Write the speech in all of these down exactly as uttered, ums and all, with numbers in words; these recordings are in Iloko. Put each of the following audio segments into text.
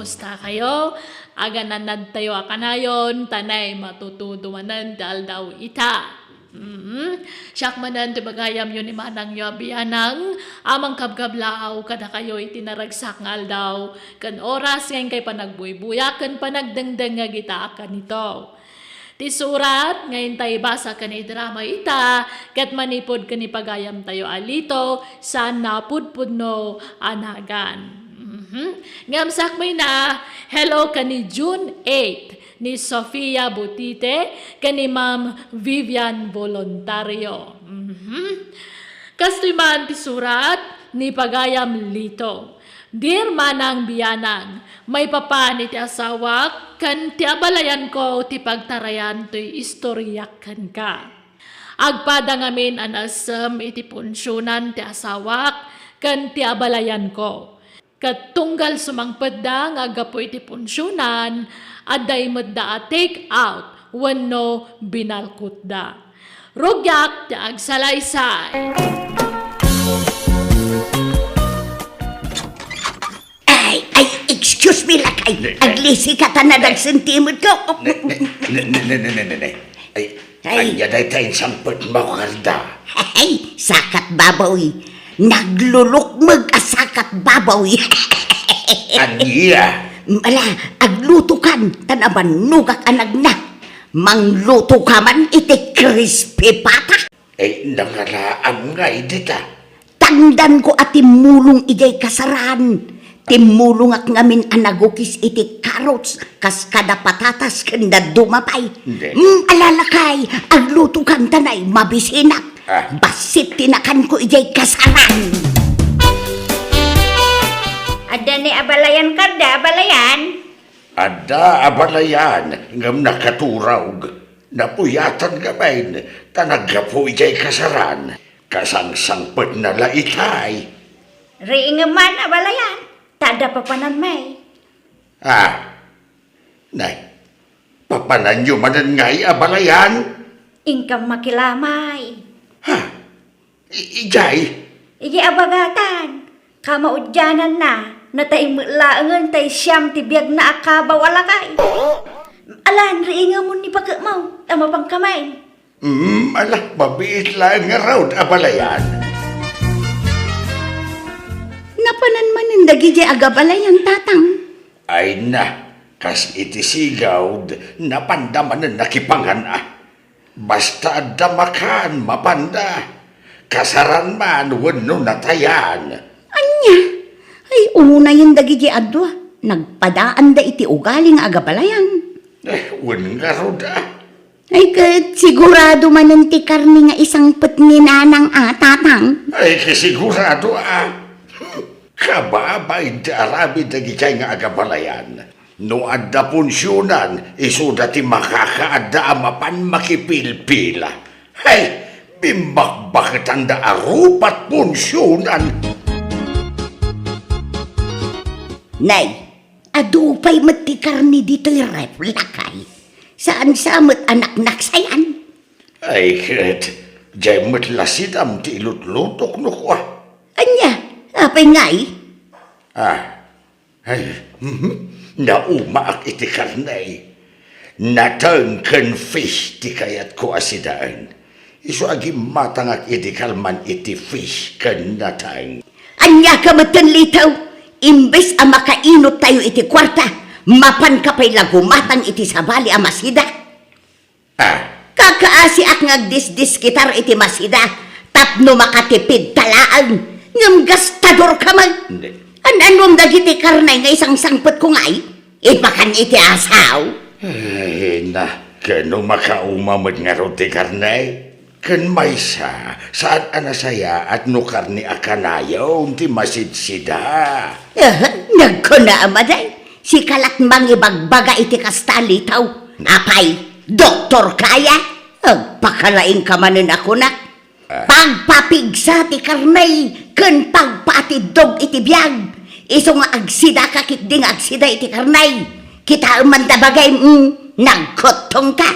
Kumusta kayo? Agananadtayo a kanayon, ta nay matutudo manen ti aldaw ita. Mhm. Siak manen ti bagayamyo ni manangyo a bianang a mangkabkablaaw kadakayo iti naragsak nga aldaw ken oras nga inkay panagbuybuyak ken panagdengdengngeg ita a kanito. Ti surat nga intay basa ken idrama ita ket manipud ken ni pagayamtayo a Lito, saan a pudpudno a nagan. Mhm. Ngem sakbay na, hello ken ni June eight, ni Sofia Butite, ken ni Ma'am Vivian Voluntario. Mhm. Kastoy man ti surat ni pagayam Lito. Dear Manang Bianang, maipapan iti asawak ken ti abalayanko ti pagtarayan toy istoriak kenka. Agpada ngamin a naessem iti punsionan ti asawak ken ti abalayanko. Ket tunggal sumangpetda nga aggapu iti punsionan, adda imetda a take out wenno binalkutda. Rugiak ti agsalaysay. Ay, ay, excuse me, lakay. Ne, ne. Aglisi ka ta nadagsen ti imet ko. Ne, ne, ne, ne, ne, ne, ne, ne. Ay, ay. Ania dayta insangpetmo, Karda? Ay, sakat baboy. Naglulukmeg a sakat baboy. Ania? Ala, aglutokan, ta nabannogak a nagna. Manglutoka man iti crispy pata. Ay, nangalaam ngay dita. Tangdanko a timmulong idiay kasaran. Timmulongak ngamin a nagukis iti carrots, kas kada patatas ken dadduma pay. Hindi. Mm, ala lakay, aglutokan ta nay, mabisinak. Ah. Bassit ti nakanko idiay kasaran. Adda ni abalayan, Karda, abalayan? Adda abalayan, ngem nakaturog. Napuyatan ngamin, ta naggapu idiay kasaran. Kasangsangpetna la itay. Riingem man, abalayan, ta adda papananmi. Ah, nay, papananyo manen ngay, abalayan? Inkam makilamay. Ha? I-, idiay? Idiay a bagatan. Kamaudiananna, natay met laengen tay siam ti biagna a kabaw a lakay. Alan, riingemon ni pakekmo, ta mapanka main. Mm, ala, mabiit laeng ngarud, abalayan. Napanan manen dagidiay agabalayan, Tatang? Ay na, kas iti sigawd, napanda manen nakipangan a. Basta adda makan, mapanda. Kasaran man wenno natayan. Ania? Ay, unayen dagidiay a dua. Nagpadaanda iti ugali nga agabalayan. Eh, wen ngarud a. Ay, ket sigurado manen ti karne nga isangpet ni Nanang a, Tatang? Ay, ket sigurado a. Kababain ti aramid dagidiay nga agabalayan. No adda punsionan, isuda ti makakaadda a mapan makipilpila. Hay, bimbakbaketanda a rupat punsionan. Nay, adu pay met ti karne ditoy ref, lakay. Saan sa met a naknaksayan? Ay, ket, diay met la sidam ti ilutlutok no kua. Ania? Apay ngay? Ah, Ay, mhm. Naumaak iti karne. Nateng ken fish ti kayatko a sidaen. Isu a gimmatangak idi kalman iti fish ken nateng. Ania ka metten, Lito? Imbes a makainot tayo iti kuarta, mapanka pay la gumatang iti sabali a masida. Ah. Kakaasiak nga agdisdiskitar iti masida tapno makatipid ta laeng, ngem gastador ka man. Hindi. An-anuem dagiti karne nga isangsangpetko ngay? Ipakan iti asaw? Ay, na, ken no makauma met ngarud ti karne? Ken maysa, saan a nasayaat no karne a kanayon ti masidsida? Ah, nagkuna a maday, sika lat mangibagbaga iti kasta, Lito. Apay, doktor kaya? Agpakalaing ka manen a kunak. Ah. Pagpapigsa ti karne ken pagpaatiddog iti biag. Isu nga agsidaka ketdi nga agsida iti karne. Kitaem man ta bagay, mm, nagkuttong ka.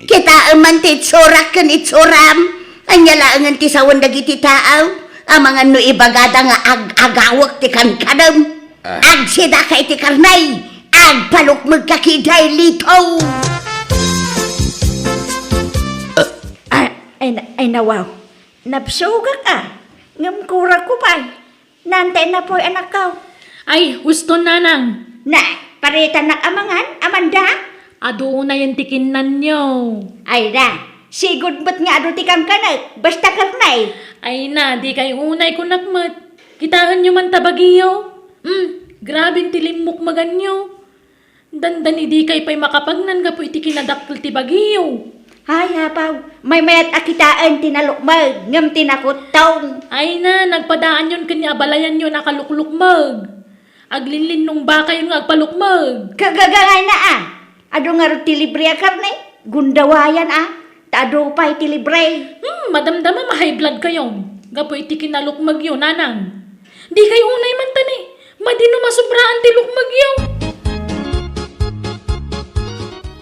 Kitaem man ti itsurak ken itsuram. Ania laengen ti sawen dagiti tao? Amangan no ibagada nga ag-agawek ti kankanem. Ah. Agsidaka iti karne. Agpalukmeg ka ki Daylito. Ah, ay, ay, nawaw. Nabsugak a. Ngem kuragko pay. Nantay napoy, anakko. Ay, husto, nanang. Na, paritanak a mangan, Amanda? Adu unayen ti kinnanyo. Ay na, sigud met nga adu ti kankanek, basta karne. Ay na, dikay unay kunak met. Kitaenyo man ta bagiyo. Hmm, graben ti limmukmeganyo. Dandani dikay pay makapagnan gapu iti kinadakkel ti bagiyo. Ay, apaw, maymayat a kitaen ti nalukmeg, ngem ti nakuttong. Ay na, nagpadaanyon ken ni abalayanyo a nakaluklukmeg. Aglinlinnong bakayon nga agpalukmeg. Kagagangayna a. Adu ngarud ti libre a karne, gundawayan a. Ta adu pay ti libre. Hmm, madamdama ma-high blood kayo. Gapu iti kinalukmegyo, nanang. Dikay unay man tani. Madi no masubraan ti lukmegyo.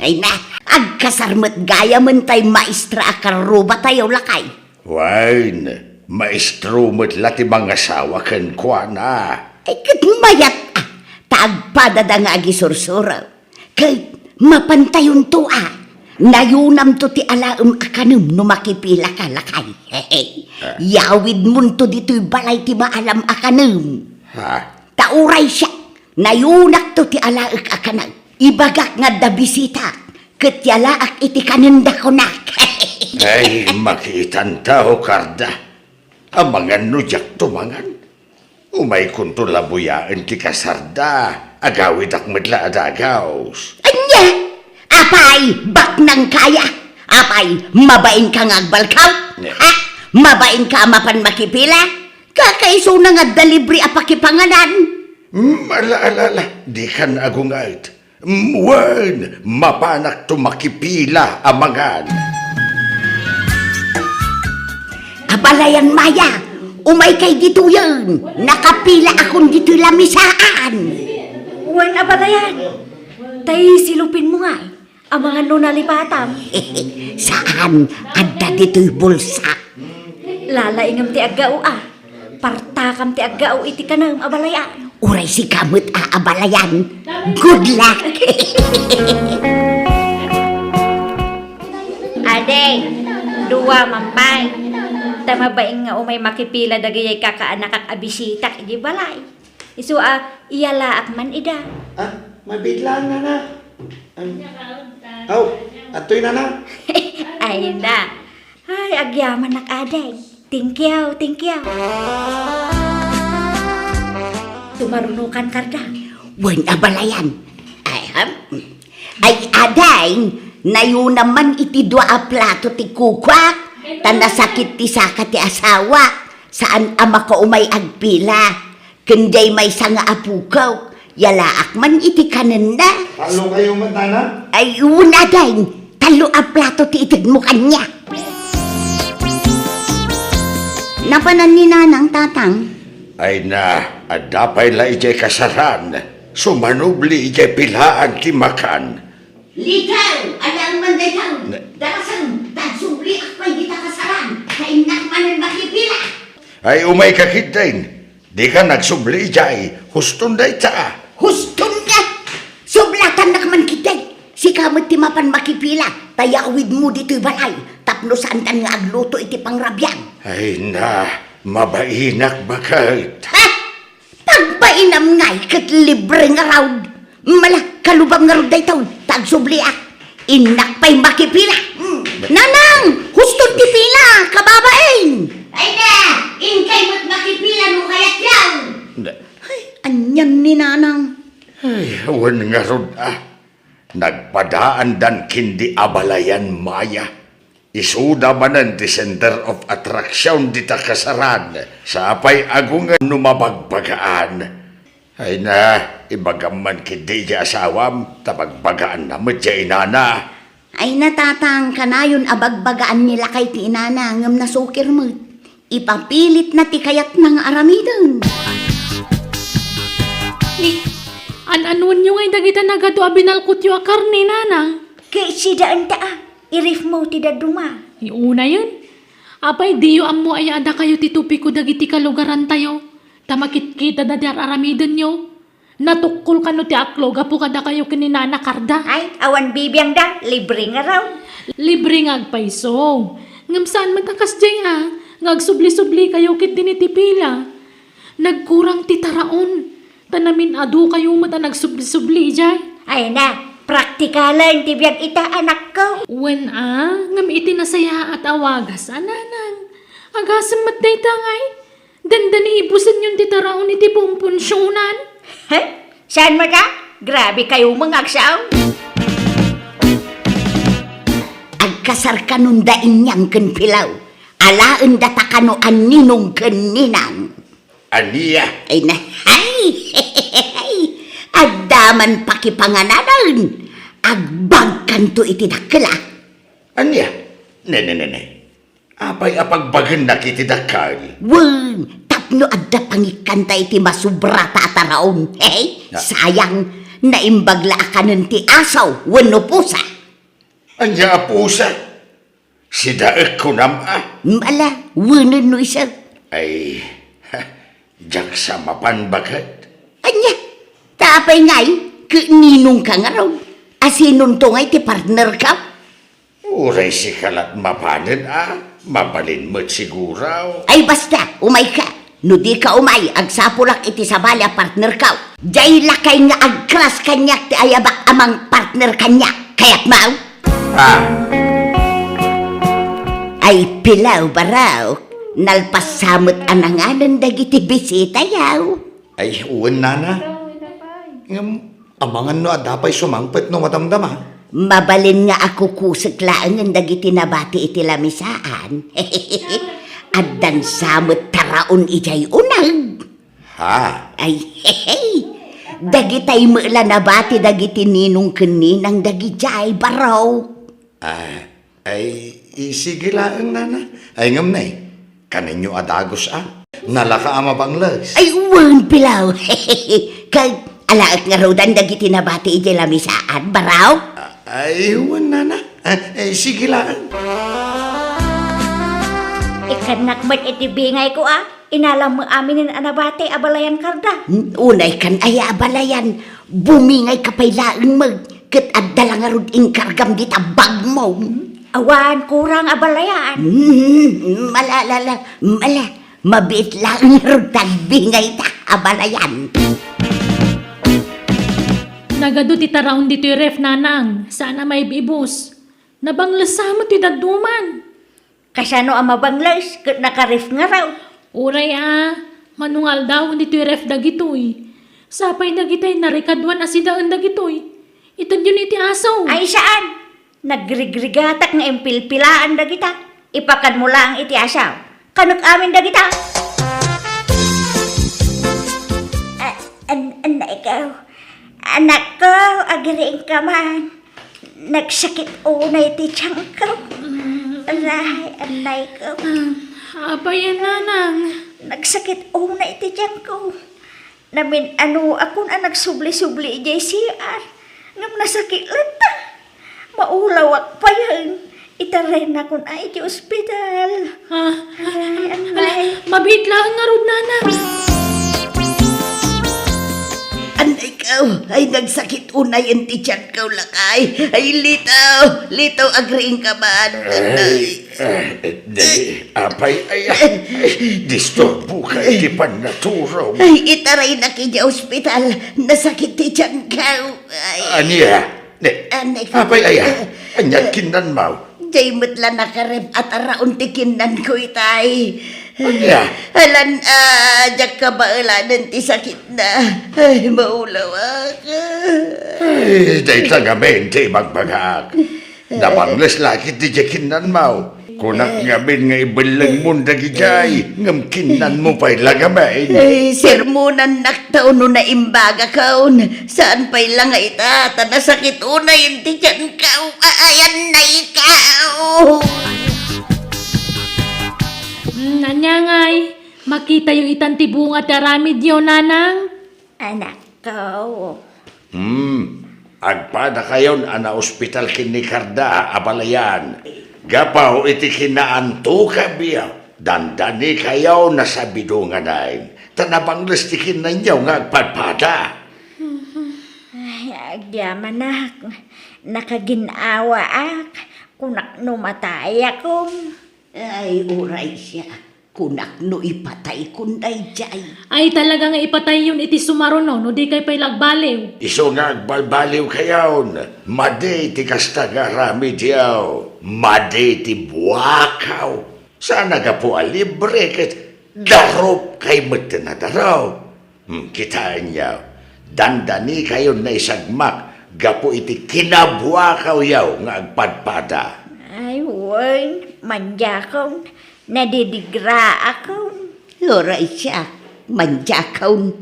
Ay na, agkasar met gayamen tay maestra a karrubatayo, lakay. Wen, maestro met la ti mangasawa kenkuana. Ay, ket mayat a, ta agpadada nga agisursuro. Ket mapantayonto a, nayunamto ti alaem a kanem no makipilaka, lakay. Ah. Yawidmonto ditoy balay ti maalam a kanem. Ha? Ta uray siak, nayunakto ti alaek a kanem. Ibagak nga adda bisitak, ket yalaak iti kanenda kunak. Ay, makitanto, Karda. Amangan no diakto mangan. Umaykonto labuyaen ti kasarda, agawidak met la a dagus. Ania? Apay, baknang kaya? Apay, mabain ka nga agbalkaw? Ne. Ha? Mabain ka a mapan makipila? Kakaisuna nga adda libre a pakipanganan. Hmm, ala, ala, ala, dikan agunget. Wen, mapanakto makipila a mangan. Abalayan, Maya, umaykay ditoyen. Nakapila akon ditoy lamisaan. Wen, abalayan. Tay silupinmo nga. Amangan no nalipatam. Saan, adda ditoy bulsa. Lalaingem ti aggao a. Partakam ti aggao iti kanem, abalayan. Uray sika met a abalayan. Good luck! Adi, dua man pay. Ta mabain nga umay makipila dagiti kakaanakak a bisitak iti balay. Isu a, iyalaak man ida. Ah, mabitlaan, nana. Am, aw, atoy, nana. Ay na. Ay, agyamanak, ading. Thank you, thank you. Tumarunokan, Karda. Wen, abalayan. Ay, ham? Ay, ading, nayunam man iti dua a plato ti kukuak, ta nasakit ti saka ti asawa, saan a makaumay agpila. Ken diay maysa nga apokok, yalaak man iti kanenda. Tallo kayo met, nana? Ay, wen, ading, tallo a plato ti itedmo kaniak. Napanan ni nanang, tatang? Ay na, adda pay la idiay kasaran, sumanubli idiay pilaan ti makan. Likaw, alaem man dayta. Ne- Darasem, ta agsubliak pay dita kasaran, ta innak manen makipila. Ay, umayka ketdin. Dika agsubli idiay, huston dayta. Huston nga! Sublatannak man ketdi. Sika met ti mapan makipila, ta yawidmo ditoy balay, tapno saantan nga agluto iti pangrabiag. Ay na, mabainak baket. Ha? Pagbainam ngay ket libre ngarud. Mala, kalubam ngarud daytoy, ta agsubliak. Innak pay makipila. Hmm. Nanang, huston ti pila, kababain. Ay na, inkay met makipila no kayatyo. Ay, anian ni Nanang. Ay, wen ngarud a. Nagpadaandan ken di abalayan, Maya. Isuda manen ti center of attraction dita kasaran. Sapay agungen no mabagbagaan. Ay na, ibagam man ketdi diay asawam, ta bagbagaanna met diay inana. Ay na, tatang, kanayon a bagbagaan ni lakay ti inana, ngem nasukir met. Ipapilitna ti kayatna nga aramiden. Ni, an-anuenyo ngay dagita nagadu a binalkotyo a karne, nanang? Ket sidaenta a, irifmo ti dadduma. Ni unayen, apay diyo ammo aya a dakayo ti topiko dagiti kalugarantayo, ta makitkitada ti ar-aramidenyo? Natukkol kano ti aklo gapu kadakayo ken ni Nana Carda? Ay, awan bibiangda, libre ngarud. Libre nga agpayso. Ngem saan met a kasdiay a, nga agsubli-sublikayo ketdi ni ti pila. Nagkurang ti taraon, ta namin-adukayo met a nagsubli-subli idiay. Ay na, praktikalen ti biag ita, anakko. Wen a, ngem iti nasayaat a wagas a, nanang. Agasem met dayta ngay. Dandani ibusenyon ti taraon iti pumpunsionan. He? Saan met a? Grabe kayo, mga agsaw. Agkasar kanon da Inyang ken Pilaw. Alaen data kano a Ninong ken Ninang. Ania? Ay na, ay! Adda man pakipangananen. Agbagkanto iti dakkel a. Ania? Ne, ne, ne, ne. Apay a pagbagennak iti dakkel? Wen, tapno adda pangikkanta iti masubrata a taraon. Hey, Na- sayang, naimbag la a kanen ti asaw wenno pusa. Ania a pusa? Sidaek kunam a? Ala, wenen no isu. Ay, ha, diak sa mapan baket. Ania? Ta apay ngay, ket ninongka ngarud? Asinonto ngay ti partnerka? Uray sika lat mapanen a, mabalin met siguro. Ay basta, umayka. No dika umay, agsapulak iti sabali a partnerkaw. Diay lakay nga agkras kaniak ti ayabak a mangpartner kaniak. Kayatmo? Ah. Ay, Pilaw, Barok, nalpas sa met a nanganen dagiti bisitayo. Ay, wen, nana. Ngem, amangan no adda pay sumangpet no madamdama. Mabalin nga a kukusek laengen dagiti nabati iti lamisaan. Addan sa met taraon idiay uneg. Ha? Ay, hehe. Dagitay met la nabati dagiti ninong ken ninang dagidiay, Barok. Ah, ay, i-, sige laeng, nana. Ay, ngem nay, kanenyo a dagus a. Nalaka a mabangles. Ay, wen, Pilaw. Kag, alaek ngarudan dagiti nabati idiay lamisaan, Barok? Ah, ay, wen, nana. Ah, ay, sige laeng. Ikannak met iti bingayko a. Inalam met aminen a nabati a balayan, Carda. Hmm, unay kan aya a balayan, bumingayka pay laeng met, ket adda la ngarud inkargam dita bagmo. Awan kurang a balayan. Hmm, mala, la, la, mala, mabiit laeng ngarud ta agbingayta a balayan. Nagadu ti taraon ditoy ref, nanang, saan a maib-ibus. Nabangles sa met ti dadduma. Kasano a mabangles ket nakaref ngarud? Uray a, mano nga aldawen ditoy ref dagitoy. Sapay dagitay narikaduan a sidaen dagitoy. Itedyon iti asaw. Ay, saan? Nagrigrigatak nga impilpilaan dagita. Ipakadmo laeng iti asaw. Kanek amin dagita. A-, an-, anakko, anakko, agriingka man. Nagsakit unay ti tiyanko. Aray, anakko. Ah, apay a, nanang? Nagsakit unay ti tiyanko. Namin-anoakon a nagsubli-subli idiay C R. Ngem nasakit latta. Maulawak payen. Itarayennakon a iti ospital. Ah, ay, ala, anay. Mabiit laeng ngarud, nanang. Anay kaw, ay nagsakit unayen ti tiyankaw, lakay. Ay, litaw, litaw, agriingka man. Ay, anay. Ah, dali, apay, ay, ay, disturbo ka iti pannaturaw. Ay, itaraynak idiay ospital. Nasakit ti tiyankaw. Ay. Ania? Ne, anay ka. Apay aya? Eh, ania ti kinnanmaw? Diay met la nakaref a taraon ti kinnanko itay. Ania? Alan, ah, diak kabaelanen ti sakitna. Ay, maulawak. Ay, dayta ngamin ti ibagbagaak. Nabangles la ketdi diay kinnanmaw. Kunak ngamin nga ibellengmon dagidiay, ngem kinnanmo pay la ngamin. Ay, sermonannak ta no naimbagakon. Saan pay la nga ita, ta nasakit unayen ti tiyankaw. A-, ayan na ikaw. Mm, ania ngay, makitayo itan ti bunga ti aramidyo, nanang? Anakko. Hmm, agpadakayon a naospital ken ni Carda a balayan. Gapu iti kinaantokabyo, dandanikayo a sabidonganen, ta nabangles ti kinnanyo nga agpadpada. Diak manak, nakagin-awaak, kunak no matayakon. Ay, uray siak, kunak no ipataykon daydiay. Ay, talaga nga ipatayyon iti sumaruno, no di kay pay la agbaliw. Isu nga agbalbaliwkayon, madi ti kasta nga aramidyo, madi ti buakaw. Saan a gapu a libre ket darupkay met ti nadarup. Hmm, kitaenyo, dandanikayon naisagmak gapu iti kinabuakawyo nga agpadpada. Ay, wen, mandiakon, nadidigraakon. Uray siak, mandiakon,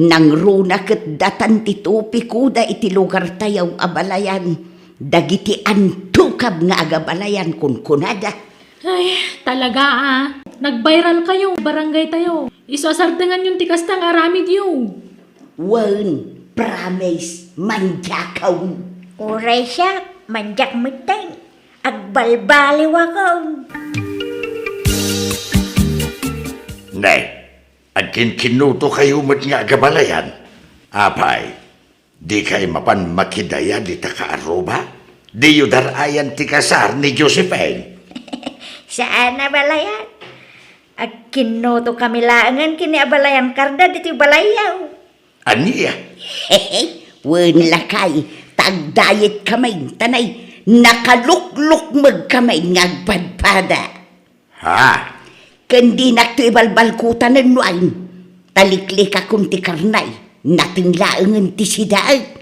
nangruna ket datan ti topikoda iti lugartayo a balayan, dagiti antukab nga agabalayan kunkunada. Ay, talaga, ah. Nag-viral kayo, barangay tayo. Isu a sardenganyon ti kasta nga aramidyo. Wen, promise, mandiakon. Uray siak, mandiak metten. Agbalbaliwakon. Ne, agkinkinnutokayo met nga agabalayan. Apay, dikay mapan makidayad ita kaaruba? Diyo dar-ayan ti kasar ni Josephine? Saan a balayan. Agkinnutokami laengen ken ni abalayan karda ditoy balayyo. Ania? Wen lakay, ta agdayet kami, tanay, nakaluklukmeg kami nga agpadpada. Ha? Ken dinakto ibalbalkutanen no ain, ta liklikakon ti karnay, nateng laengen ti sidaek.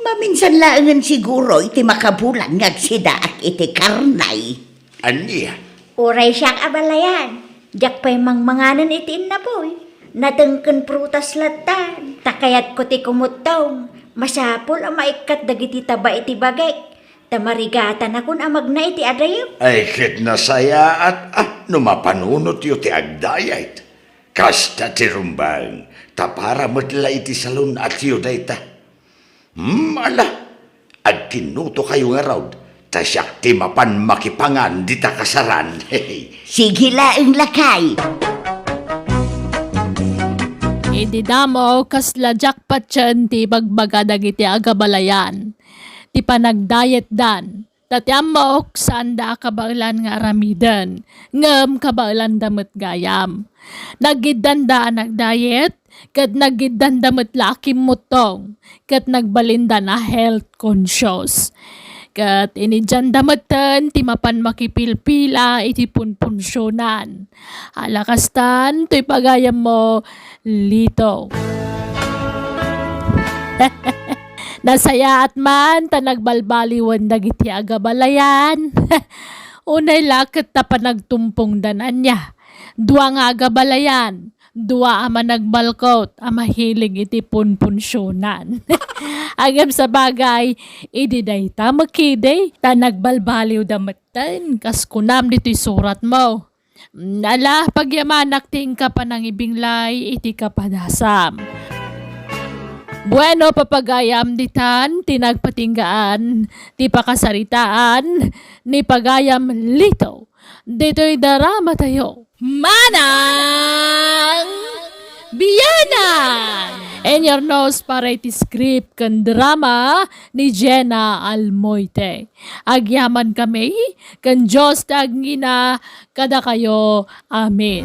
Maminsan laengen siguro iti makabulan nga agsidaak iti karnay. Ania? Uray siak abalayan, diak pay mangmanganen iti innapoy. Nateng ken prutas lattan, ta kayatko ti kumuttong. Masapul a maikkat dagiti taba iti bagik. Ta marigatanakon a magna iti adayo. Ay, ket nasayaat, ah, no mapanunotyo ti agdayet. Kasta ti rumbeng, ta para met la iti salun-atyo dayta. Hmm, ala, agkinnutokayo ngarud, ta siak ti mapan makipangan dita kasaran. Sige laeng, lakay. Idi damo, kasla jackpot ti ibagbaga dagiti agabalayan. Ti panagdayetdan. Ta ti ammok, saanda a kabaelan nga aramiden, ngem kabaelanda met gayam. Nagiddanda a nagdayet, ket nagiddanda met la a kimmuttong, ket nagbalindan a health conscious. Ket inidianda metten ti mapan makipilpila iti punpunsionan. Ala kastan, toy pagayammo, Lito. Nasayaat man ta nagbalbaliwen dagiti agabalayan. Unay la ket ta panagtumpongdan ania. Dua nga agabalayan, dua a managbalkot a mahilig iti punpunsionan. Ngem sabagay, idi dayta makidi, ta nagbalbaliwda metten, kas kunam ditoy suratmo. Ala, pagyamanak ti inka panangibinglay iti kapadasam. Bueno, papagayam ditan ti nagpatinggaan ti pakasaritaan ni pagayam Lito ditoy drama tayo. Manang Biyanan! In your nose para iti script ken drama ni Jenna Almoite. Agyaman kami, ken Dios ti agngina kadakayo. Amen.